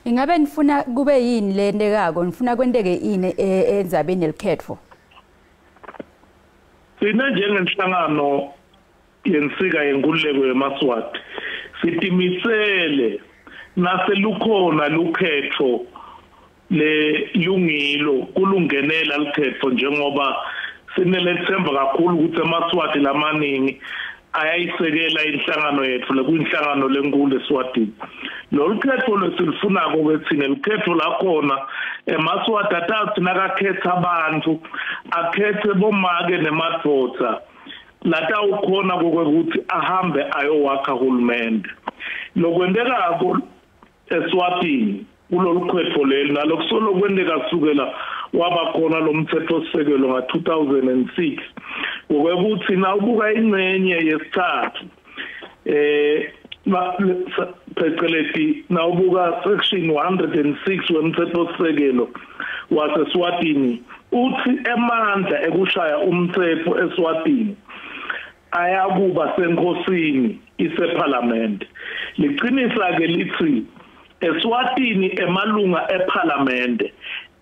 Ingabe nifuna kube yini lentekako, nifuna kwenteke ini endzabeni yelikhetfo? Sine njengenhlangano yensika yenkululeko yemaswati sitimisele naselukhona lukhetfo le lungilo kulungenela lukhetfo, njengoba sinelethemba kakhulu ukuthi emaswati lamaningi ayayisekela inhlangano yethu lekuyinhlangano lenkulu eSwatini. Lolu khetfo lesilifunako ke thina lukhetfo lakhona emaswati atathi nakakhetha abantu akhethe bomake nemadvodza latawukhona kokuthi ahambe ayowakha hulumende. Lokwendekako eSwatini kulolu khetfo leli nalokusolo kwendeka kusukela waba khona lo mthetho-sisekelo nga-2006, ngokuthi nawubuka ingcenye yesithathu pheceleti nawubuka section 106 wemthetho-sisekelo waseSwatini uthi emandla ekushaya umthetho eSwatini ayakuba senkosini isephalamende. Liqinisa ke lithi eSwatini emalunga ephalamende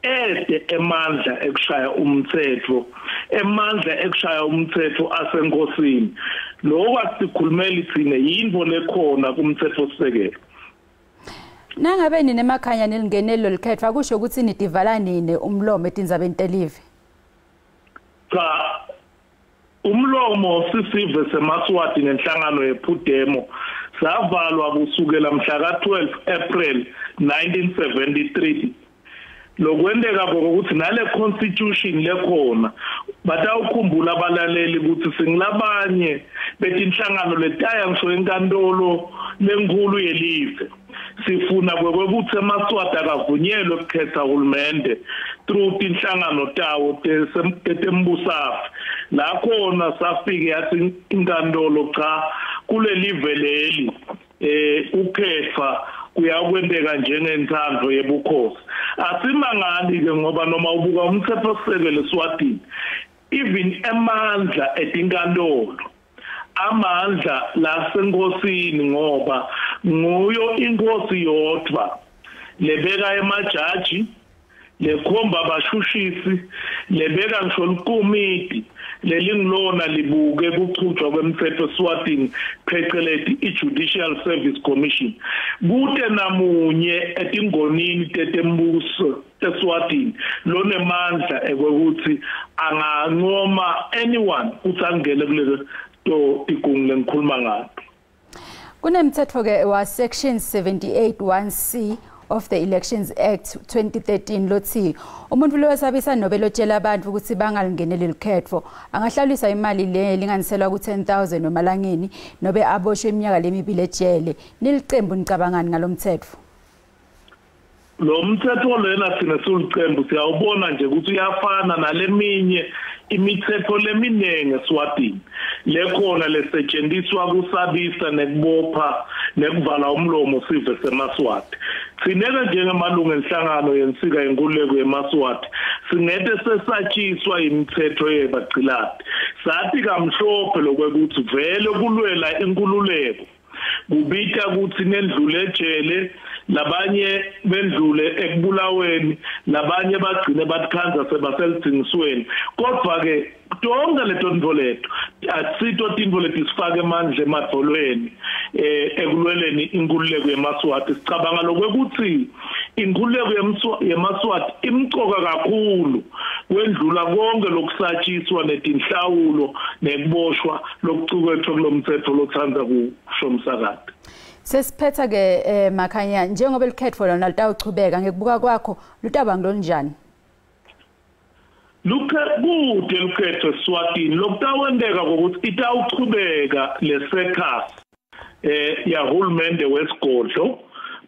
ede emandla ekushaya umthetho, emandla ekushaya umthetho asenkosini. Lokho asikhulumeli thina, yinto lekhona kumthetho sisekelo. Nangabe nine Makhanya nilingenelo likhetfwa, akusho ukuthi nidivala nini umlomo etindzabeni telive? Cha, umlomo sisive semaswati nenhlangano yePhudemo savalwa kusukela mhla ka-12 April 1973. Lokwendeka ukuthi nale constitution lekhona batawukhumbula abalaleli ukuthi singilabanye betinhlangano letaya ngisho enkantolo lenkulu yelive. Sifuna kwekuthi emaswati akavunyelwe ukukhetha uhulumende through tinhlangano tawo tetembusave. La khona safike yathi inkantolo cha, kulelive leli ukhetha Kuyakwenteka njengenthando yebukhosi. Asimangani ke ngoba noma ubuka umthetho-sisekelo eSwatini, even emandla etinkantolo, amandla lasenkosini, ngoba nguyo inkosi yodwa lebeka emajaji, lekhomba abashushisi, lebeka ngisho likomiti lelingilona libuke kuchutshwa kwemthetho eSwatini, pheceleti i-Judicial Service Commission. Kute namunye etingonini tetembuso eSwatini lonemandla ekwekuthi angancoma anyone ukuthi angene kulelo to igungu lengikhuluma ngalo. Kunemthetho ke wa section 78(1)(c) of the Elections Act 2013 lothi umuntu lowesabisa nobe lotshela abantu ukuthi bangalingeneli likhetho angahlawuliswa imali le linganiselwa ku-10,000 emalangeni nobe aboshwe iminyaka lemibili ejele. Nilicembu nicabangani ngalomthetho? Lo mthetho lena thina silicembu siyawubona nje ukuthi uyafana naleminye imithetho leminingi eSwatini lekhona lesetshenziswa kusabisa nekubopha nekuvala umlomo sive semaSwati. Sineke njengemalungu enhlangano yensika yenkululeko yemaSwati singete sesatshiswa imithetho yebagcilati. Sathi kamhlophe lokwekuthi vele kulwela inkululeko kubita ukuthi nendlule ejele, labanye bendlule ekubulaweni, labanye bagcine batikhandza sebaselidzingisweni. Kodwa ke tonke leto ntfo leto atsito tintfo letisifaka emandla emadvolweni ekulweleni inkululeko yemaSwati. Sicabanga lokwekuthi inkululeko yemaSwati imcoka kakhulu kwendlula konke lokusatshiswa netinhlawulo nekuboshwa lokucuketfwe kulomtsetfo lotsandza kusho umsakati. Sesiphetha ke Makhanya, njengoba likhetfo lona litawuchubeka, ngekubuka kwakho lutaba ngilonjani? Kude lukhetfo eSwatini lokutawenteka ukuthi itawuchubeka le circus yahulumende wesigodlo,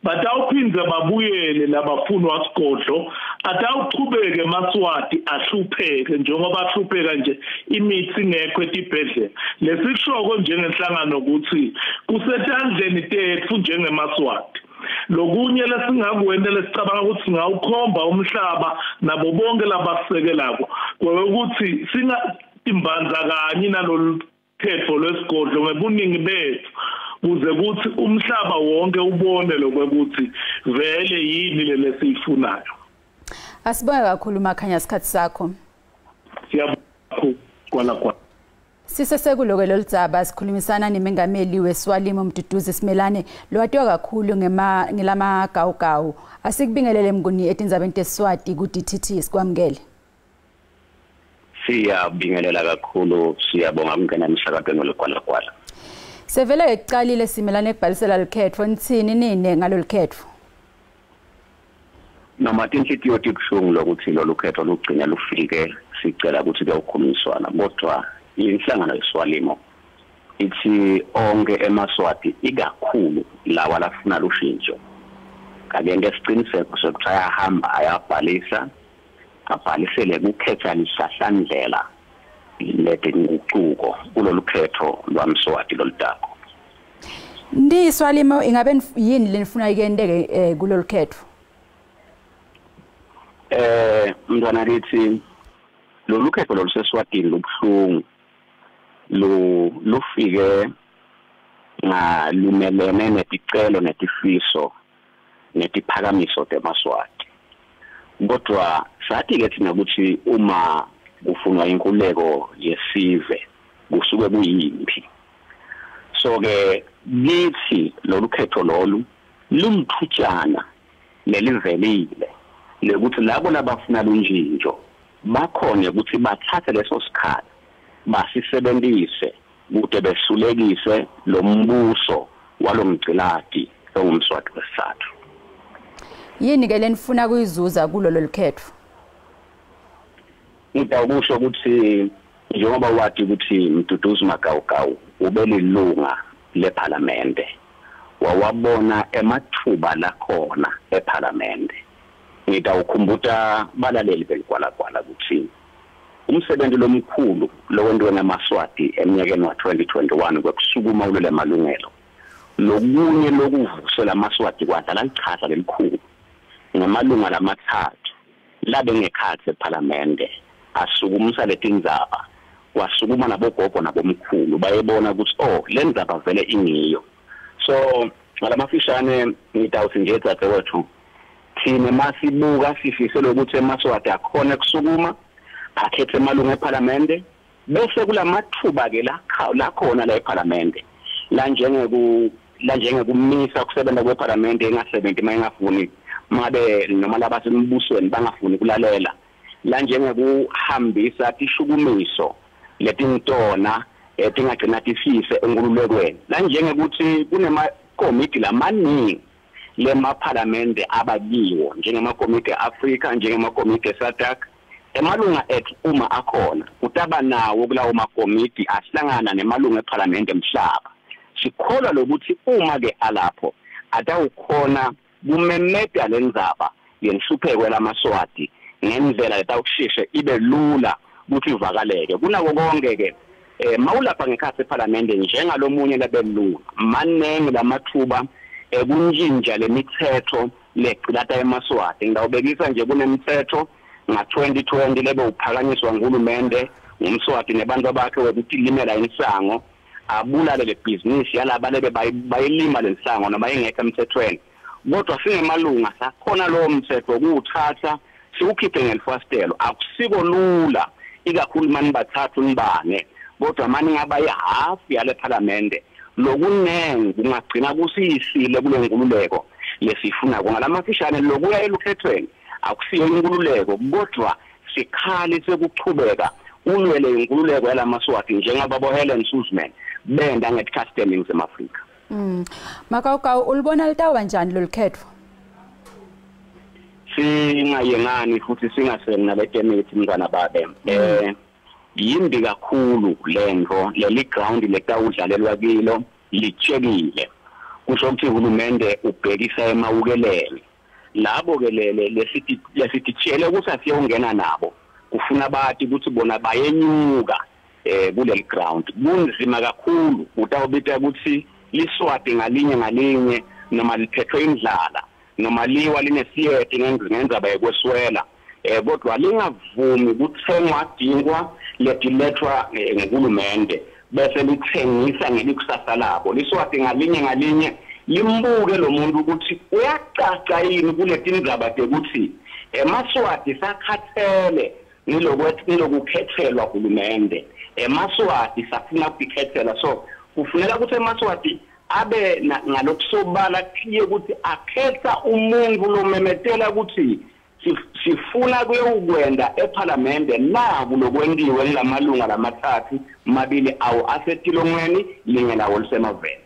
batawuphindze babuyele labafunwa sigodlo, atawuchubeke emaSwati ahlupheke njengoba ahlupheka nje imithi ingekho etibhedlela. Lesikushoko njengenhlangano ukuthi kusetandleni tetfu njengemaSwati. Lokunye lesingakwenta lesicabanga ukuthi singawukhomba umhlaba nabo bonke labasekelako ukuthi singatimbandzakanye nalolu khetfo lwesigodlo ngebuningi bethu, kuze kuthi umhlaba wonke ubone lokuthi vele yini lesiyifunayo. Asibonge kakhulu Makhanya isikhathi sakho. Siyabonga kwala kwa. Sisesekulo loludzaba sikhulumisana nemengameli weSwalimo Mduduzi Simelane lowatiwa kakhulu ngelamagawugawu. Asikubingelele Mnguni etindzabeni teSwati ku DTT, sikwamukele. Siyabingelela kakhulu, siyabonga ukungena emsakatweni weligwalagwala. Sevele ekucalile Simelane ekubhalisela likhetfo, nitsini nine ngalolu khetfo? Noma tinhlitiyo tibuhlungu lokuthi lolu khetfo lugcina lufike, sicela ukuthi kuyawukhulumiswana, kodwa inhlangano yeSwalimo ithi onke emaSwati ikakhulu lawa lafuna lushintsho akente isiqiniseko sokuthi ayahamba ayabhalisa, abhalisele kukhetha lihlahlandlela letinguquko kulolu khetho lwaMswati lolutako. Ndi Swalimo ingabe yini lenifuna ikenteke kulolu khetho? Mntwana kithi lolu khetho loluseswatini lubuhlungu, lufike ngalumelene neticelo netifiso netiphakamiso temaSwati. Kodwa sathi ke thina ukuthi uma kufunwa inkululeko yesive kusuke kuyimpi. So ke kithi lolu khetho lolu lumthutshana lelivelile lekuthi labo labafuna lunjinjo bakhona ukuthi bathathe leso sikhala basisebenzise ukuze besulekise lo mbuso walomgciladi ongumSwati wesithathu. Yini ke lenifuna kuyizuza kulolo lukhetfo? Ngitawukusho ukuthi njengoba wathi ukuthi Mduduzi Magawugawu ubelilunga lephalamende, wawabona emathuba lakhona ephalamende. Ngitawukhumbuta balaleli beligwalagwala ukuthi umsebenzi lomkhulu lowentiwe ngamaSwati eminyakeni wa-2021 kwekusukuma ulwele malungelo Lokunye lokuvusela amaSwati kwadlala lichaza lelikhulu ngamalunga lamathathu labe ngekhathi eParliament asukumisa letindzaba wasukuma nabogogo nabomkhulu bayebona ukuthi oh le ndzaba vele ingiyo. So ngalamafishane ngitawuthi nje dzadzewethu thina masibuka sifise lokuthi emaSwati akhona kusukuma akhethe amalungu eParliament bese kulamathuba ke la khona la eParliament la njengekumisa kusebenza kweParliament engasebenzi mayingafuni mabe noma labasembusweni bangafuni kulalela la njengekuhambisa tishukumiso letingitona etingagcina tifise enkululekweni la njengekuthi kunemakomiti lamaningi lemaphalamende abakiwo njengemakomiti eAfrika njengemakomiti eSADC emalunga ethu uma akhona kutaba nawo kulawo makomiti ahlangana nemalunga eParliament emhlaba. Sikholwa lokuthi uma ke alapho atawukhona kumemeta lendzaba yenhlupheko lamaSwati ngendlela etawusheshe ibe lula ukuthi ivakaleke. Kunako konke ke mawulapha ngekhathi eParliament njengalomunye labelunga manengi lamathuba ekunjinja lemithetho legcilata emaSwati. Ngidawubekisa nje kunemithetho nga-2020 lebe uphakanyiswa nguhulumende ngumSwati nebantu bakhe wekulimela insango abulale le business yalaba lebe bayilima lensango noma ingekho emthethweni, kodwa singemalunga sakhona lowo mthetho ukuwuthatha siwukhiphe ngelifasitelo. Akusiko lula ikakhulu mani bathathu nibane, kodwa mani ngaba ihafu yale Parliament lokunengi kungagcina kusiyisile kule nkululeko lesifuna. Ngalamafishane lokuya elukhethweni akusiyo inkululeko kodwa sikhali sekuchubeka ulwele inkululeko yalamaSwati njengababo Helen Suzman benda ngetikhathi eNingizimu Afrika. Makawukawu ulibona litawuba njani lolukhetfo? Singayengani futhi singaseni naletemethi mntwana babe. Yimbi kakhulu lento leli ground letawudlalelwa kilo litshekile. Kusho ukuthi uhulumende ubhekisa emawukelele. Labo ke lesititshele ukuthi asiyongena nabo kufuna bathi ukuthi bona bayenyuka kuleli ground. Kunzima kakhulu utawubita ukuthi liswati ngalinye ngalinye noma liphethwe indlala noma liwa linesiyeti ngendzaba yekweswela kodwa lingavumi kuthengwa dingwa letilethwa nguhulumende bese lithengisa ngelikusasa labo. Liswati ngalinye ngalinye limbuke lo muntu ukuthi uyacaca yini kuletindzaba tekuthi emaSwati sakhathele ngilokukhethelwa hulumende, emaSwati safuna ukukhethela. So kufuneka ukuthi emaSwati abe ngalokusobala clear ukuthi akhetha umuntu lomemetela ukuthi sifuna kuyokwenda eParliament naku lokwentiwe lamalunga lamathathu mabili awu asetilongweni linye lawo lisemaveni.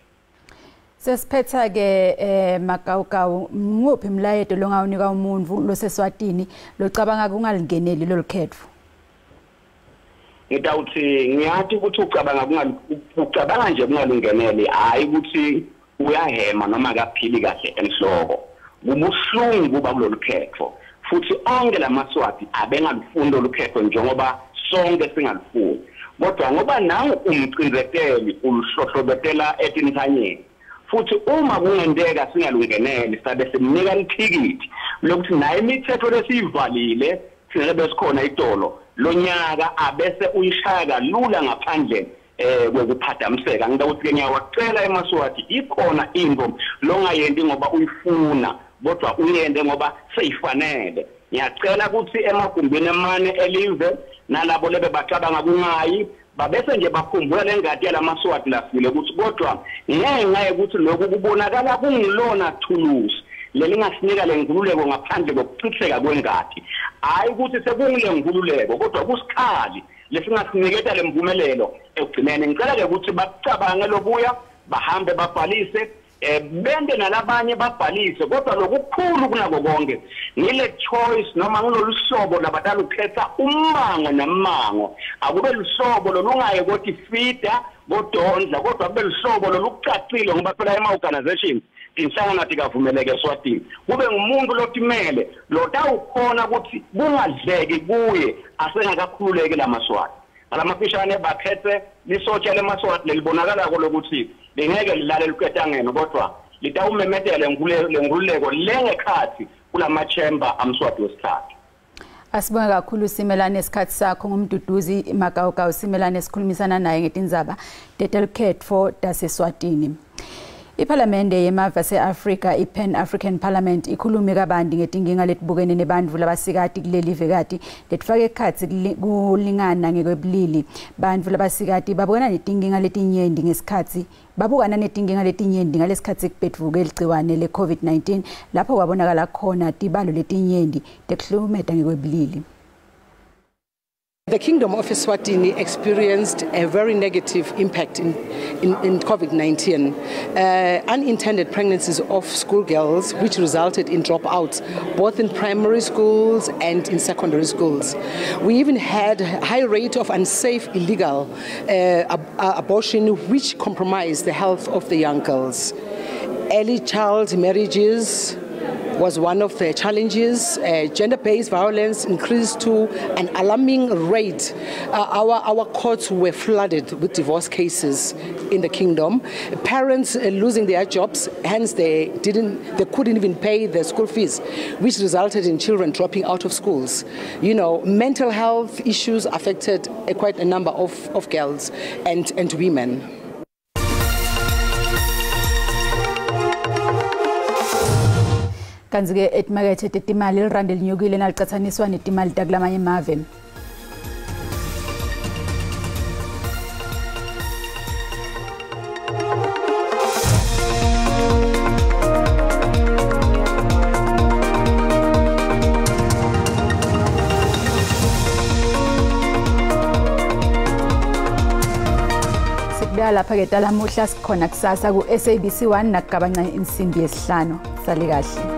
Sesiphetha ke Makawukawu, nguphi umlayeto longawunika umuntu loseswatini locabanga kungalingeneli lolukhetfo? Ngitawuthi ngiyathi ukuthi ucabanga nje kungalingeneli, hayi ukuthi uyahema noma akaphili kahle enhloko. Kubuhlungu kuba kulolu khetfo futhi onke lamaSwati abengalufuni lolukhetfo njengoba sonke singalufuni, kodwa ngoba nawe umcinzeteli uluhlohlobetela etinthanyeni futhi uma kungenteka singalungeneli sabe simnika ithikithi lokuthi naye imithetho lesiyivalile singabe sikhona itolo lonyaka abese uyishaya kalula ngaphandle kwekuphadamiseka. Ngitawuthi ke ngiyawacela emaSwati ikhona into longayenti ngoba uyifuna kodwa uyende ngoba seyifanele. Ngiyacela ukuthi emagumbini amane elive nalabo lebe bacabanga kungayi babese nje bakhumbula lengadi yalamaSwati lafile ukuthi kodwa ngenxa yokuthi lokhu kubonakala kungilona thulusi lelingasinika lenkululeko ngaphandle kokuchitheka kwengadi, hayi ukuthi sekungile nkululeko kodwa kusikhali lesingasiniketa lemvumelelo ekugcineni. Ngicela ke ukuthi bacabange lobuya bahambe babhalise bende nalabanye babhalise, kodwa lokukhulu kunako konke ngile choice noma ngilolu hlobo labatalukhetha ummango nommango akube luhlobo lolungaye kodwa ifida kodondla, kodwa kube luhlobo lolucacile ngoba phela ema organizations tinhlangano tikavumeleke eSwatini kube ngumuntu lotimele lotawukhona ukuthi kungadleki kuye asengakakhululeki lamaSwati. Ngalamafishane bakhethe lisotsha lemaSwati lelibonakalako lokuthi Lingeke lilale luketangeni kodwa litawumemetela lenkululeko lengekhathi kulama-chamber aMswati wesithathu. Asibonge kakhulu Simelane isikhathi sakho nguMduduzi Magawugawu Simelane sikhulumisana naye ngetindzaba tetelukhetfo taseSwatini. Iphalamende yemave ase-Afrika i-Pan African Parliament ikhulume kabanti ngetinkinga letibukene nebantfu labasikati kuleli vekati letifake ekhatsi kulingana ngekwebulili. Bantfu labasikati babukana netinkinga letinyenti ngesikhatsi babukana netinkinga letinyenti ngalesikhatsi kubhedvuke ligciwane le-COVID-19 lapho kwabonakala khona tibalo letinyenti tekuhlukumeta ngekwebulili. The Kingdom of Eswatini experienced a very negative impact in COVID-19. Unintended pregnancies of schoolgirls, which resulted in dropouts, both in primary schools and in secondary schools. We even had a high rate of unsafe, illegal abortion, which compromised the health of the young girls. Early child marriages was one of the challenges. Gender-based violence increased to an alarming rate. Our courts were flooded with divorce cases in the kingdom. Parents losing their jobs, hence they couldn't even pay their school fees, which resulted in children dropping out of schools. You know, mental health issues affected quite a number of girls and women. Kanti-ke etimakethe tetimali lirandi linyukile nalicatsaniswa netimali takulamanye emave. Sikubeka lapha-ke talamuhla sikhona kusasa ku-SABC 1 nakugabanca insimbi yesihlanu. Sale kahle.